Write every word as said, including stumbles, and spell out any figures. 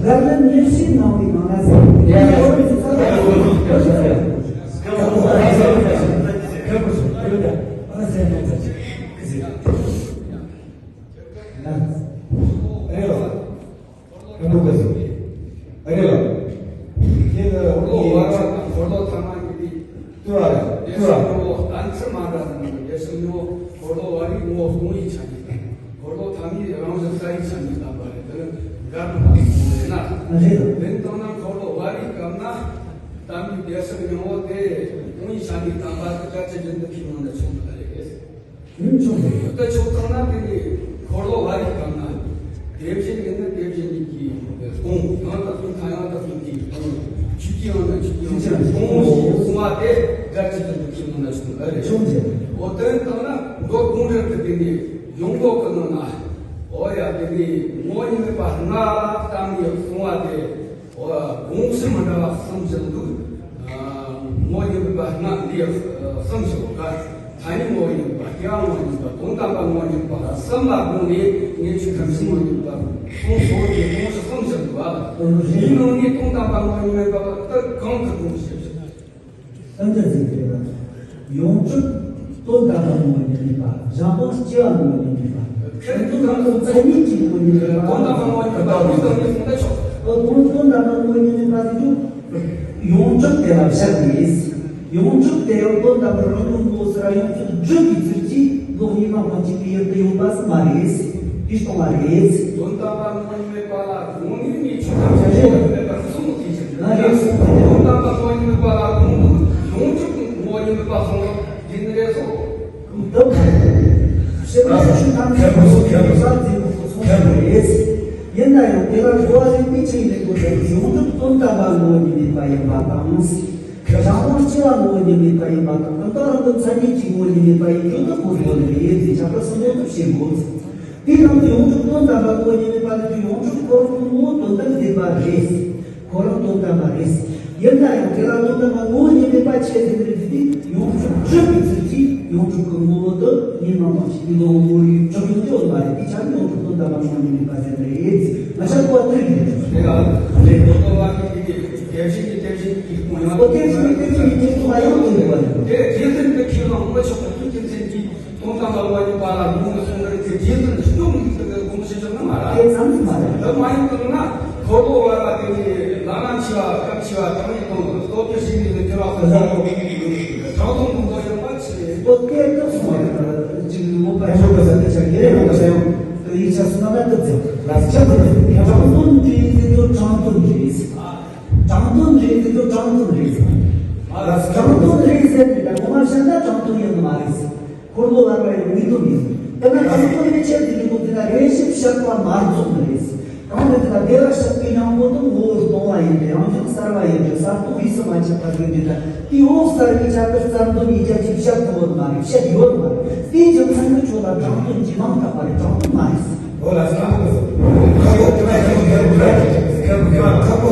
རབ་ལམ་ཉེར་བཞི་གནང་བའི་ནང་ན་ཟེར། ཡ་ཡ། ཨ་རེ་ལ། ཨ་རེ་ལ། ཁྱེད་ལ་འཁོར་ལོ་བར་བ་དང་འཁོར་ལོ་ཐ་མ་གཉིས་ཏེ། ཏུ་ར་ར། ཏུ་ར། འཁོར་ལོ་གཏན་ཚིགས་མ་འདྲ་ཟིན་ན་ཡེ་ཤེས་ཉོ། འཁོར་ལོ་བར་བའི་ངོ་བོ་སྟོང་ཉིད་ཆ་ཉིད་དང་། འཁོར་ལོ་ཐ་མའི་རང་བཞིན་རྩ་བའི་ཆ་ཉིད་དམ་པ་རེད། དེ་ནི་འགལ་དུ་མ་སོང་བས་ན། ཨ་རེ་ལ། དེ་ལྟ་ན་འཁོར་ལོ་བར་བའི་སྐབས་ན་ལྟ་མིན་ཡེ་ཤེས་ཉོ་བོ་དེ་སྟོང་ཉིད་ཆ་ཉིད་དམ་པ་དེ་གལ་ཆེ་རྒྱུན་དུ་ཁས་ལེན་ན་ཆོག་ནི་རེད། ཡུན་ཆོག་ནས། ད་ཆོག་ཐང་ན་དེ་ནི་འཁོར་ལོ་བར་བའི་སྐབས་ན། དེ་བཞིན་ཉིད་ནི་དེ་བཞིན་ཉིད་ཀྱི་སྟོང་། ཡང་དག་པའི་མཐའ་ཡང་དག་པའི་མཐའི་སྟོང་། ཆོས་ཀྱི་དབྱིངས་ནི་ཆོས་ཀྱི་དབྱིངས་ཀྱི་སྟོང་ཞེས་གསུངས་པ་དེ་གལ་ཆེ་ཆུང་དུ་ཁས་ལེན་ན་ཆོག་ཨ་རེ། ཆོག་ཅེས། འོ་དོན་དག་ན་མདོ་གུང་རབ་ཀྱི་དེ་ནི་ཡོངས་རྫོགས་ཀྱི་ནང་ན། འོ་ཡ་དེ་ནི་ངོ་བོ་ཉིད་མེད་པ་ལྔ་ལ་ལྟ་མིན་གསུངས་པ་དེ། འོ་དགོངས་གཞི་མི་འདྲ་བ་གསུམ་བཞག་འདུག་ཨ་ངོ་བོ་ཉིད་མེད་པ་ལྔ་འདི་ཡང་གསུམ་ཞིག་ག་ཐ་སྙད་ངོ་བོ་ཉིད་མེད་པ། སྐྱེ་བ་ངོ་བོ་ཉིད་མེད་པ། དོན་དམ་པ་ངོ་བོ་ཉིད་མེད་པ་གསུམ་ལ་དགོངས་ནས་ངེས་ཆོས་ཁམས་གསུམ་ངོ་བོ་ཉིད་མེད་པ་གསུངས་སོ། དེ་དགོངས་གཞི་གསུམ་ཞིག་འདུག་བ། དེའི་ནང་ནས་དོན་དམ་པ་ངོ་བོ་ཉིད་མེད་པ་དེ་གང་གི་དགོངས་གཞི་ཞིག་ཨ་འདི་ཟིག་རེད་ལ། ཡོངས་གྲུབ་དོན་དམ་པ་ངོ་བོ་ཉིད་མེད་པ། གཞན་དབང་སྐྱེ་བ་ངོ་བོ་ཉིད་མེད་པ། ཁྱེད་དོན་དམ་པ་མཚན་ཉིད་ཀྱི་ངོ་བོ་ཉིད་མེད་པ། དོན་དམ་པ་ངོ་བོ་ཉིད་མེད་པ་ལུགས་དང་ནི་གསུངས་ན་ཆོག་ཨོ་དོན་དོན་དམ་པ་ངོ་བོ་ཉིད་མེད་པ་ཟེར་རྒྱུ། ཡོངས་གྲུབ་དེ་ལ་བཞག་ནས། ཡོངས་གྲུབ་དེ་ཡང་དོན་དམ་པར་རང་གི་ངོ་བོ་སུ་ར་ཡོངས་གྲུབ་སྒྲུབ་པའི་ཚུལ་གྱིས་ལོག་གཉིས་སྣང་ཕན་ཆད་པའི་ཡུལ་དུ་ཡོད་པ་ཟིག་མ་རེད། དེ་གཏོང་བ་རེད། དོན་དམ་པ་ངོ་བོ་ཉིད་མེད་པ་ལ་དགོངས་ནས་ནི་ཆོས་ཐམས་ཅད་ངོ་བོ་ཉིད་མེད་པར་གསུངས་ཏེ་ཟེར། ང་རེད། དོན་དམ་པ་ངོ་བོ་ཉིད་མེད་པ་ལ་དགོངས་ནས་ཡོངས་གྲུབ་ངོ་བོ་ཉིད་མེད་པ་གསུངས་ཡིན་ནི་རེད་སོ། དུ་བ། ཤེས་པ་ཆོས་ཐམས་ཅད་ངོ་བོ་ཉིད་མེད་པ་འཛིན་པའི་ཚོགས་ཆེན་པོ་རེད། ཡིན་ན་ཡང་དེ་ལ་གོ་བ་ལེན་པའི་ཆེད་ལས་དགོས་པའི་ཡོངས་གྲུབ་དོན་དམ་པ་ངོ་བོ་ཉིད་མེད་པ་ཡིན་པ་དང་། གཞན་དབང་སྐྱེ་བ་ངོ་བོ་ཉིད་མེད་པ་ཡིན་པ་དང་། ཀུན་བཏགས་རང་གི་མཚན་ཉིད་ཀྱི་ངོ་བོ་ཉིད་མེད་པ་ཡིན་རྒྱུ་དེ་གོ་དགོས་ནི་རེད་ཅེས་ཁྱབ་པ་གསུམ་པོ་དུ་བྱེད་དགོས། དེའི་ནང་དུ་ཡོངས་གྲུབ་དོན་དམ་པ་ངོ་བོ་ཉིད་མེད་པ་ལ་ཡོངས་གྲུབ་ཁོ་རང་གི་ངོ་བོ་དོན་དམ་བདེན་པ་རེད། ཁོ་རང་དོན་དམ་པ་རེད། ཡིན་ན་ཡང་དེ་ལ་དོན་དམ་པ་ངོ་བོ་ཉིད་མེད་པ་ཆེད་དུ་འདིར་བརྩིས་ཏེ་ཡོངས་གྲུབ་སྒྲུབ་པའི་ཚུལ་གྱིས་ཡོངས་གྲུབ་ཀྱི་ངོ་བོ་དུ་ཉིད་སྣང་མ་མཆིས་པའི་ངོ་བོ་ཡིན་གྲུབ་ཡོང་རྒྱུ་མ་རེད། དེ་ཆ་ནས་ཡོངས་གྲུབ་དོན་དམ་པ་ངོ་བོ་ཉིད་མེད་པ་ཟེར་ནི་རེད། ང་ཆ་གོ་བ་དེ་རེད། དེ་ལ་ལས་དོན་དུ་བ་གི་དེ་དེ་བཞིན་གྱི་དེ་བཞིན་གྱི་སྐུ་ཡང་ཨོ་དེ་བཞིན་གྱི་དེ་བཞིན་གྱི་དེ་ཚོ་ལ་ཡང་དེ་རེད་བ། དེ་རྗེ་བཙུན་དུ་ཁས་བླངས་མི་ཆོག་པ་དུས་རྒྱུ་མཚན་གྱིས། དོན་དམ་པ་ངོ་བོ་ཉིད་མེད་པ་ལ་དགོངས་ནས་གསུངས་པར་ཐལ། རྗེ་བཙུན་སྐྱོང་གི་དགོངས་གཞི་བཞག་ན་མ་རེད། དེ་ཙམ་ཙམ་མ་རེད། འདི་མ་ཡིན་དང་ན་འཁོར་ལོ་བར་བ་དེ་ནི་ལམ་རིམ་ཆེ་བ་སྐབས་ཆེ་བ་དྲང་ཡིག་དང་སྟོབས་བཅུ་ཞིག་ནས་ནི་ཁྱེར་བ་ཁོ་ན་ཁོ་གི་དྲང་དོན་ཀུན་ཏུ་ཡོད་པ་ཆེ། ཨོ་དེ་སྐབས་སོང་བ་རེད། ཅིག་ངོ་མ་ཧེ་མ་ག་ས་དེ་ཆ་ཡེ་རེ་ཡོང་ས་ཡོང་། དེ་ཡིག་ཆ་སོང་ན་དེ་ཚེ་ལ་ཆ་དེ་དྲང་དོན་རེད་ཟེར་དུས་དྲང་དོན་རེད། དྲང་དོན་རེད་ཟེར་དུས་དྲང་དོན་རེད། དྲང་དོན་རེད་ཟེར་དུས་ད་ངོ་མ་བཤད་ན་དྲང་དོན་ཡིན་ནི་མ་རེད། འཁོར་ལོ་བར་བ་ཡི་དངོས་དོན་ཡིན། དེ་ན་དྲང་དོན་ཡིན་ཆེད་དུ་ཡིན་པོ་དེ་ན་རེ་ཞིག་བཤད་པ་མ་རྫོགས་ནི་རེད། གང་རེད་དེ་ན་བདེ་བར་གཤེགས་པའི་སྙིང་པོ་དང་ངོ་བོ་སྟོང་བ་ཡིན་ཏེ་རང་བཞིན་གསལ་བ་ཡིན་ཏེ་གསལ་སྟོང་དབུས་སུ་མ་ཆགས་པ་ཡིན་ཏེ་ད་དེའི་འོག་གསལ་བའི་ཆ་དེར་བརྩམས་དོན་ཡིན་རྒྱ་ཅིག་བཤད་ཐུབ་པ་མ་རེད། བཤད་ཡོད་མ་རེད། དེའི་རྒྱུ་མཚན་གྱི་ཆོས་ལ་དྲང་དོན་གྱི་མིང་བཏགས་པ་རེད། དྲང་དོན་མ་རེད། འོ་ལ་སྐམ་པོ་སྐམ་པོ་སྐམ་པོ།